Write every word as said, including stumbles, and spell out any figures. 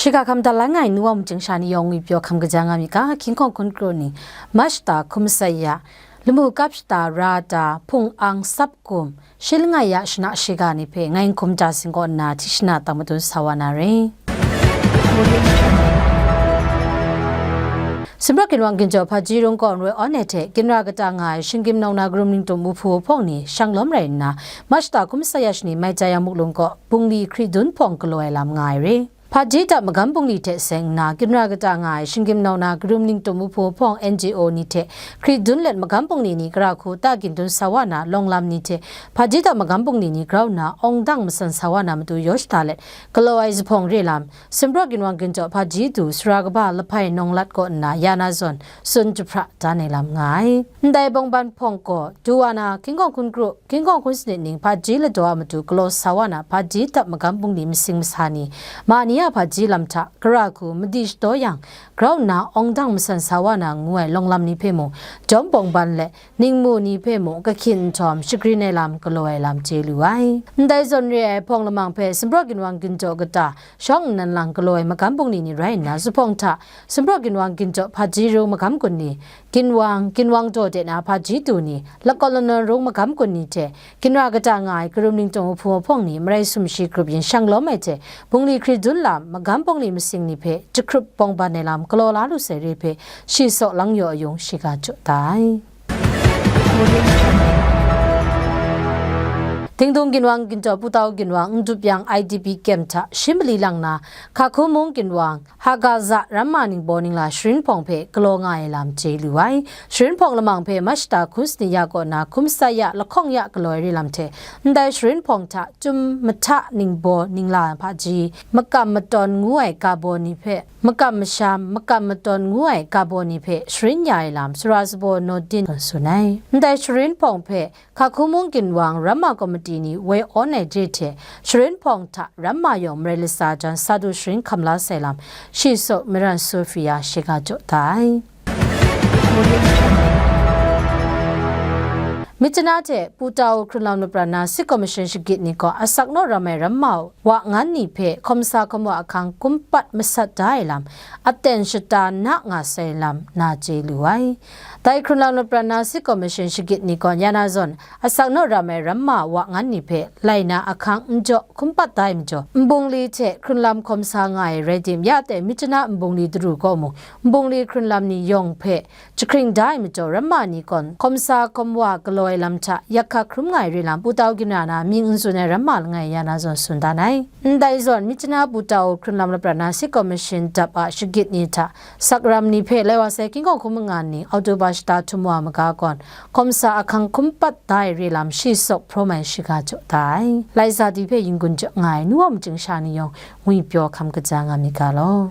Shiga hkam da la ngai nu wa maching sha ni yawng ngwi pyaw hkam kaja nga mi ga, hkying hkawng hkun kru ni, Mashta hkum masat ya, lamu kap shata ra ta, hpung ang sap kum, shi langai ya shana shiga ni hpe ngai n hkum ja sing kaw nna, hti shana tang madun sa wa na re. Sumrak ginwang ginjaw hpaji rung kaw nroi awn ai hte, ginra kata nga ai shinggyim nau na karum ningtum wuhpu wuhpawng ni shang lawm rai nna, Mashta hkum masat ya shani mai ja yang muklung kaw bungli hkri dun hpawng galaw ai lam nga ai re. Hpaji dap magam bungli hte seng nna, ginra kata nga ai shinggyim nau na karum ningtum wuhpu wuhpawng N G O ni hte hkri dun let magam bungli ni kara hku ta gin dun sa wa na lawng lam ni hte, hpaji dap magam bungli ni grau nna awng dang masan sa wa na matu yaw shada let, galaw ai zuphpawng re lam, Sumrak ginwang ginjaw hpaji du sara kaba lahpai nawng lat kaw nna ya na zawn tsun jahpra dan ai lam nga ai. Ndai bawngban hpawng gaw du wa na, hkying hkawng hkun kru, hkying hkawng hkun sanit ning hpaji ladaw a matu galaw sa wa na hpaji dap magam bungli masing masa ni, ma ni a hpaji lam hta kara hku madi shadaw yang, grau nna awng dang masan sa wa na ngu ai lawng lam ni hpe mung, jawm bawngban let ningmu ni hpe mung kahkyin nhtawm shagrin ai lam galaw ai lam chye lu ai. Ndai zawn re ai hpawng lamang hpe Sumrak ginwang ginjaw kata shawng nnan lang galaw ai magam bungli ni rai nna, zuphpawng hta Sumrak ginwang ginjaw hpaji rung magam gun ni, ginwang, ginwang daw de na hpaji du ni, lakaw lanawn rung magam gun ni hte, ginra kata nga ai karum ningtum wuhpu wuhpawng ni marai sumshi grup yin shang lawm ai hte, bungli hkri dun lam, magam bungli masing ni hpe jahkrup bawngban ai lam galaw la lu sai re hpe, shi saw lang yaw ayung shiga jaw da ai. Dingdung ginwang ginjaw Putau ginwang Ndup Yang I D P kem hta shi mali lang na, Hkakhun mung ginwang Hagaza ramma ningbaw ningla sharin hpawng hpe galaw nga ai lam chye lu ai. Sharin hpawng lamang hpe Mashta hkun sani ya kaw na hkum sa ya lahkawng ya galaw ai re lam hte, ndai sharin hpawng hta Chyum mahta ningbaw ningla hpaji, makam matawn ngu ai ga baw ni hpe, makam masham, makam matawn ngu ai ga baw ni hpe sharin ya ai lam, sara sabaw Nordin tsun ai. Ndai sharin hpawng hpe Hkakhun mung ginwang ramma komiti ni woi awn ai de hte, sharin hpawng hta ramma yawng marai latsa jan sa du sharin hkam la sai lam, shi saw Maran Sophia shiga jaw da ai. Myitkyina hte Putau hkrunlam lapran na Sit Commission shagit ni gaw asak naw ram ai ramma wa ngan ni hpe hkawmsa hkawmwa ahkang kumpat masat da ai lam, aten shata na nga sai lam na chye lu ai. Dai hkrunlam lapran na Sit Commission shagit ni gaw ya na zawn, asak naw ram ai ramma wa ngan ni hpe lai na ahkang n jaw hkum pat da ai majaw, nbungli hte hkrunlam hkawmsa nga ai rai tim, ya tai Myitkyina nbungli daru gaw mung, nbungli hkrunlam ni yawng hpe jahkring da ai majaw, ramma ni gaw hkawmsa hkawmwa galaw ai lam hta yak hka hkrum nga ai re lam, Putau ginra na mying n tsun ai ramma langai ya na zawn tsun dan ai. Ndai zawn, Myitkyina Putau hkrunlam lapran na Sit Commission dap a shagit ni hta, sakram ni hpe lai wa sai hkying hkawng hkun manga ni October shata htum wa maga gawn, hkawmsa ahkang hkum pat da ai re lam shi saw hprawm ai shiga jaw da ai. Lai sa di hpe yin gun jaw nga ai nu wa maching sha ni yawng ngwi pyaw hkam kaja nga mi ga law.